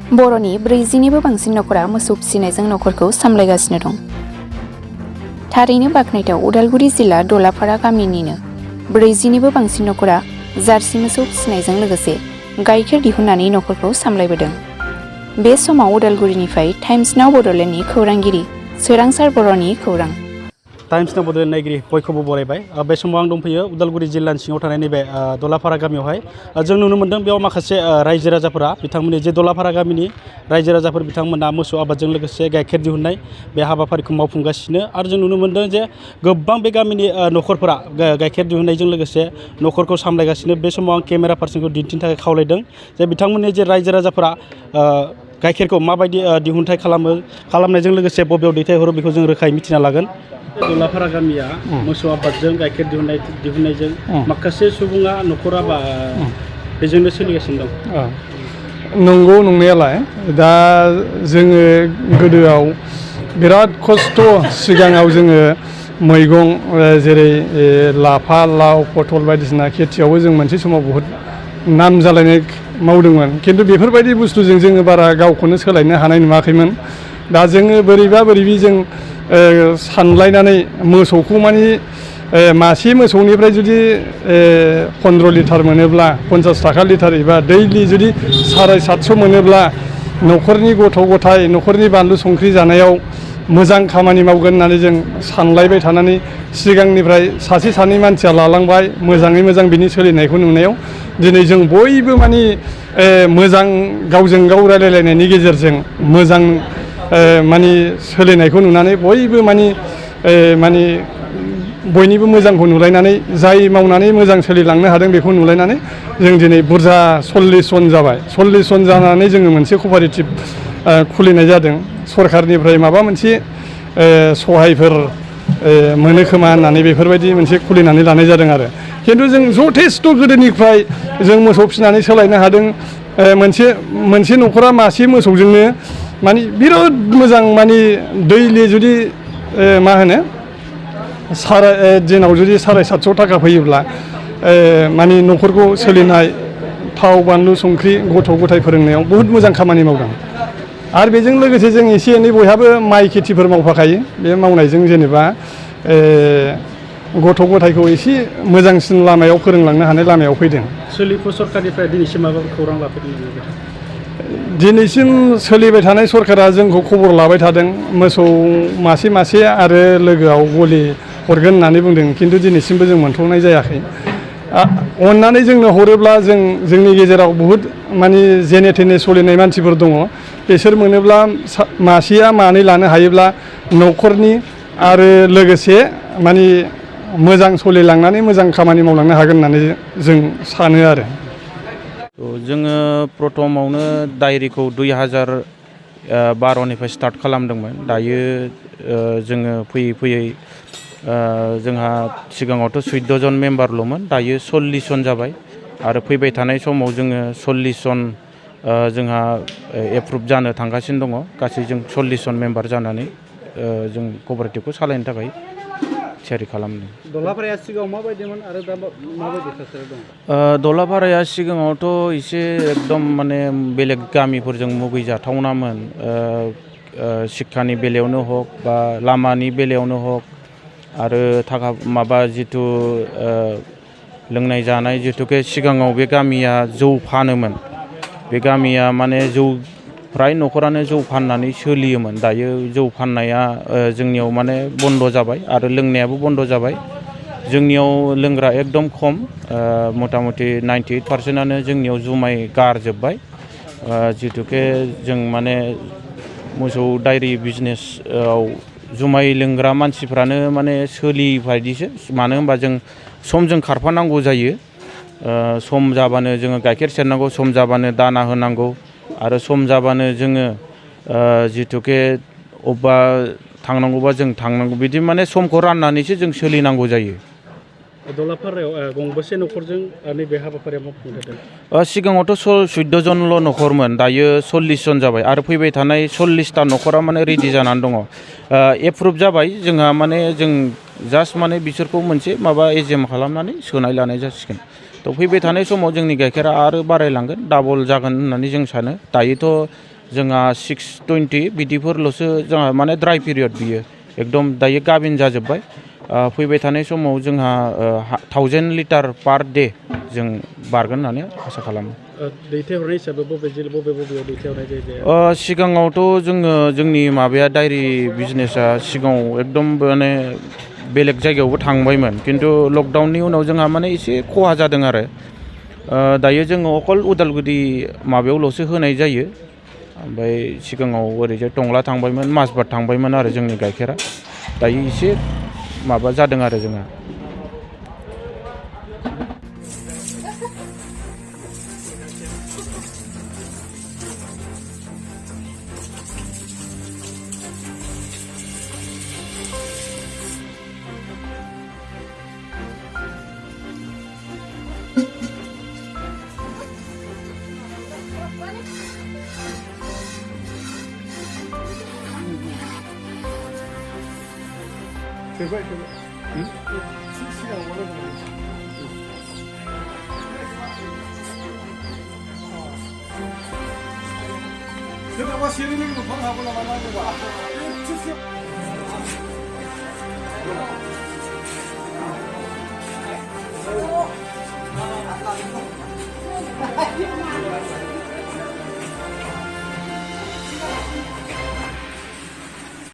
बर'नि 40निबो बांसिन नखरा मोसौ फिसिनायजों नखरखौ सामलायगासिनो दं। थारैनो बाख्नायथाव उदालगुरि जिल्ला दलापारा गामिनिनो 40निबो बांसिन नखरा जार्सि मोसौ फिसिनायजों लोगोसे गाइखेर दिहुननानै नखरखौ सामलायबोदों। बे समाव उदालगुरिनिफ्राय टाइम्स नाव बड'लेण्डनि खौरांगिरि सोरांसार बर'नि खौरां। टाइम्स नाव बड'लेण्ड नायगिरि बयखौबो बरायबाय। बे समाव आं दंफैयो उदालगुरि जिल्लानि सिङाव थानाय नैबे दलापारा गामियावहाय। जों नुनो मोन्दों बेयाव माखासे रायजो राजाफोरा बिथांमोननि जे दलापारा गामिनि रायजो राजाफोर बिथांमोना मोसौ आबादजों लोगोसे गाइखेर दिहुननाय बे हाबाफारिखौ मावफुंगासिनो आरो जों नुनो मोन्दों जे गोबां बे गामिनि नखरफोरा गाइखेर दिहुननायजों लोगोसे नखरखौ सामलायगासिनो। बे समाव आं केमेरा पार्सनखौ दिन्थिनो थाखाय खावलायदों जे बिथांमोननि जे रायजो राजाफोरा गाइखेरखौ माबायदि दिहुनथाय खालामनायजों लोगोसे बबेयाव दैथायहरो बेखौ जों रोखायै मिथिना लागोन। दलापारा गामिया मोसौ आबादजों गाइखेर दिहुननायजों माखासे सुबुङा नखरा बेजोंनो सोलिगासिनो दं। नंगौ नंनायालाय दा जोङो गोदोआव बिराद खस्थ' सिगाङाव जोङो मैगं जेरै लाफा लाव पटल बायदिसिना खेथियावबो जों मोनसे समाव बहुद नाम जालायनाय मावदोंमोन। खिन्थु बेफोरबायदि बुस्थुजों जोङो बारा गावखौनो सोलायनो हानाय नुवाखैमोन। दा जोङो बोरैबि जों सानलायनानै मोसौखौ मानि मासे मोसौनिफ्राय जुदि 15 लिटार मोनोब्ला 50 थाखा लिटार एबा दैलि जुदि 750 मोनोब्ला न'खरनि गथ' गथाय न'खरनि बानलु संख्रि जानायाव मोजां खामानि मावगोन होननानै जों सानलायबाय थानानै सिगांनिफ्राय सासे सानै मानसिया लालांबाय मोजाङै मोजां बिनि सोलिनायखौ नुनायाव दिनै जों बयबो मानि मोजां गावजों गाव रायलायलायनायनि गेजेरजों मोजां मानि सोलिनायखौ नुनानै बयबो मानि बयनिबो मोजांखौ नुलायनानै जाय मावनानै मोजां सोलिलांनो हादों बेखौ नुलायनानै जों दिनै बुरजा 40 जन जाबाय। 40 जन जानानै जोङो मोनसे कपारेटिभ खुलिनाय जादों। सरखारनिफ्राय माबा मोनसे सहायफोर मोनो खोमा होननानै बेफोरबायदि मोनसे खुलिनानै लानाय जादों आरो। खिन्थु जों जथेस्थ' गोदोनिफ्राय जों मोसौ फिसिनानै सोलायनो हादों। मोनसे न'खरा मासे मोसौजोंनो मानि बिराद मोजां मानि दैलि जुदि मा होनो दिनाव जुदि 750 थाखा फैयोब्ला मानि न'खरखौ सोलिनाय थाव बानलु संख्रि गथ' गथाय फोरोंनायाव बहुद मोजां खामानि मावदों। आरो बेजों लोगोसे जों एसे एनै बयहाबो माइ खेथिफोर मावफाखायो। बे मावनायजों जेनेबा गथ' गथायखौ एसे मोजांसिन लामायाव फोरोंलांनो हानाय लामायाव फैदों। सोलिफु सरखारनिफ्राय दिनैसिम माबाफोर खौरां लाफैदों नामा? दिनैसिम सोलिबाय थानाय सरकारा जोंखौ खबर लाबाय थादों। मोसौ मासे आरो लोगोआव गलि हरगोन होननानै बुंदों। खिन्थु दिनैसिमबो जों मोनथ'नाय जायाखै। अननानै जोंनो हरोब्ला जोंनि गेजेराव बहुद मानि जेने थेने सोलिनाय मानसिफोर दङ। बिसोर मोनोब्ला मासेया मानै लानो हायोब्ला न'खरनि आरो लोगोसे मानि मोजां सोलिलांनानै मोजां खामानि मावलांनो हागोन होननानै जों सानो आरो। जोङो प्रथमावनो डायरिखौ 2012निफ्राय स्टार्ट खालामदोंमोन। दायो जोङो फैयै जोंहा सिगाङावथ' 14 जन मेम्बारल'मोन, दायो 40 जन जाबाय आरो फैबाय थानाय समाव जोङो 40 जन जोंहा एप्रुभ जानो थांगासिनो दङ। गासै जों 40 जन मेम्बार जानानै जों कपारेटिभखौ सालायनो थाखाय थियारि खालामदों। दलापाराया सिगाङाव माबायदिमोन आरो दा माबायदि थासारि दं? दलापाराया सिगाङावथ' एसे एकदम माने बेलेग गामिफोरजों मुगैजाथावनामोन। शिक्षानि बेलायावनो हक बा लामानि बेलायावनो हक आरो थाखा जिथु लोंनाय जानाय जिथुके सिगाङाव बे गामिया जौ फानोमोन। बे गामिया माने फ्राय न'खरानो जौ फाननानै सोलियोमोन। दायो जौ फाननाया जोंनियाव माने बन्द जाबाय आरो लोंनायाबो बन्द जाबाय। जोंनियाव लोंग्रा एकदम खम, मथा मथि 98%आनो जोंनियाव जुमाय गारजोब्बाय। जिथुके जों माने मोसौ डायरि बिजनेसआव जुमाय लोंग्रा मानसिफ्रानो माने सोलिबायदिसो। मानो होनबा जों समजों खारफानांगौ जायो। सम जाबानो जोङो गाइखेर सेरनांगौ, सम जाबानो दाना होनांगौ आरो सम जाबानो जोङो जिथुके अबेबा थांनांगौबा जों थांनांगौ। बिदि माने समखौ राननानैसो जों सोलिनांगौ जायो। दलापारायाव गंबेसे न'खरजों नैबे हाबाफारिया मावफुंजादों? सिगाङावथ' 14 जनल' न'खरमोन, दायो 40 जन जाबाय आरो फैबाय थानाय 40टा न'खरा माने रेडि जानानै दङ। एप्रुभ जाबाय जोंहा, माने जों जास्ट माने बिसोरखौ मोनसे एजेम खालामनानै सोनाय लानाय जासिगोन। थ' फैबाय थानाय समाव जोंनि गाइखेरा आरो बारायलांगोन, डाबल जागोन होननानै जों सानो। दायोथ' जोंहा 620 बिदिफोरल'सो जोंहा माने ड्राइ पिरियड बियो एकदम दायो गाबिन जाजोब्बाय फैबाय थानाय समाव जोंहा 1000 लिटार पार डे जों बारगोन होननानै आसा खालामो दैथायहरनाय हिसाबै बबेयाव दैथायहरनाय जायो सिगाङावथ' जोंनि माबाया डायरि बिजनेसा सिगाङाव एकदम माने बेलेग जायगायावबो थांबायमोन खिन्थु लकडाउननि उनाव जोंहा माने एसे खहा जादों आरो दायो जोङो अकल उदालगुरि माबायावल'सो होनाय जायो ओमफ्राय सिगाङाव ओरैजाय टंला थांबायमोन माजबाट थांबायमोन आरो जोंनि गाइखेरा दायो एसे माबा जादों आरो जोंहा Oh